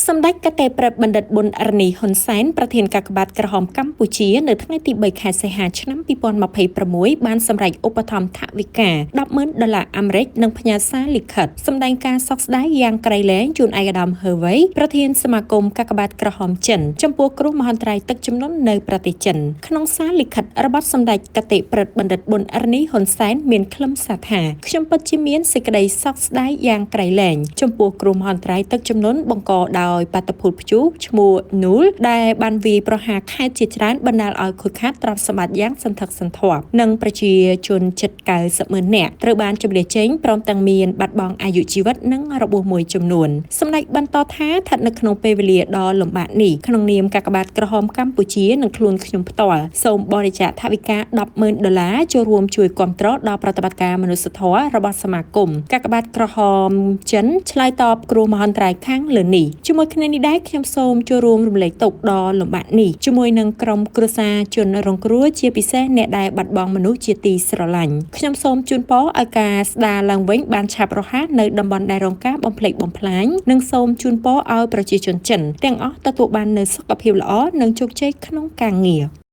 សម្ដេចគតិប្រិទ្ធបណ្ឌិតប៊ុនរនីហ៊ុនសែនប្រធានកាកបាទក្រហមកម្ពុជានៅថ្ងៃទី3ខែសីហាឆ្នាំ2026បានសម្រេចឧបត្ថម្ភថវិកា100000ដុល្លារអាមេរិកនិងផ្ញើសារលិខិតសម្ដែងការសោកស្ដាយយ៉ាងក្រៃលែងជូនឯកឧត្តមហឺវៃប្រធានសមាគមកាកបាទក្រហមចិនចំពោះគ្រោះមហន្តរាយទឹកជំនន់នៅប្រទេសចិនក្នុងសារលិខិតរបស់សម្ដេចគតិប្រិទ្ធបណ្ឌិតប៊ុនរនីហ៊ុនសែនមានខ្លឹមសារថាខ្ញុំពិតជាមានសេចក្តីសោកស្ដាយយ៉ាងក្រៃលែងចំពោះគ្រោះមហន្តរាយទឹកជំនន់បង្កដោយបាតុភូតព្យុះឈ្មោះនូលដែលបានវាយប្រហារខេត្តជាច្រើនបណ្ដាលឲ្យខូចខាតទ្រព្យសម្បត្តិយ៉ាងសន្ធឹកសន្ធាប់និងប្រជាជនជិត90ម៉ឺននាក់ត្រូវបានជម្លៀសចេញព្រមទាំងមានបាត់បង់អាយុជីវិតនិងរបួសមួយចំនួនសម្ដេចបន្តថាស្ថិតនៅក្នុងពេលវេលាដ៏លំបាកនេះក្នុងនាមកាកបាទក្រហមកម្ពុជានិងខ្លួនខ្ញុំផ្ទាល់សូមបរិច្ចាគថវិកា100000ដុល្លារចូលរួមជួយគាំទ្រដល់ប្រតិបត្តិការមនុស្សធម៌របស់សមាគមកាកបាទក្រហមចិនឆ្លើយតបគ្រោះមហន្តរាយខាងលើនេះជាមួយគ្នានេះដែរខ្ញុំសូមចូលរួមរំលែកទុក្ខដ៏លំបាកនេះជាមួយនឹងក្រុមគ្រួសារជនរងគ្រោះជាពិសេសអ្នកដែលបាត់បង់មនុស្សជាទីស្រឡាញ់ខ្ញុំសូមជូនពរឲ្យការស្ដារឡើងវិញបានឆាប់រហ័សនៅតំបន់ដែលរងការបំផ្លិចបំផ្លាញនិងសូមជូនពរឲ្យប្រជាជនចិនទាំងអស់ទទួលបាននូវសុខភាពល្អនិងជោគជ័យក្នុងការងារ។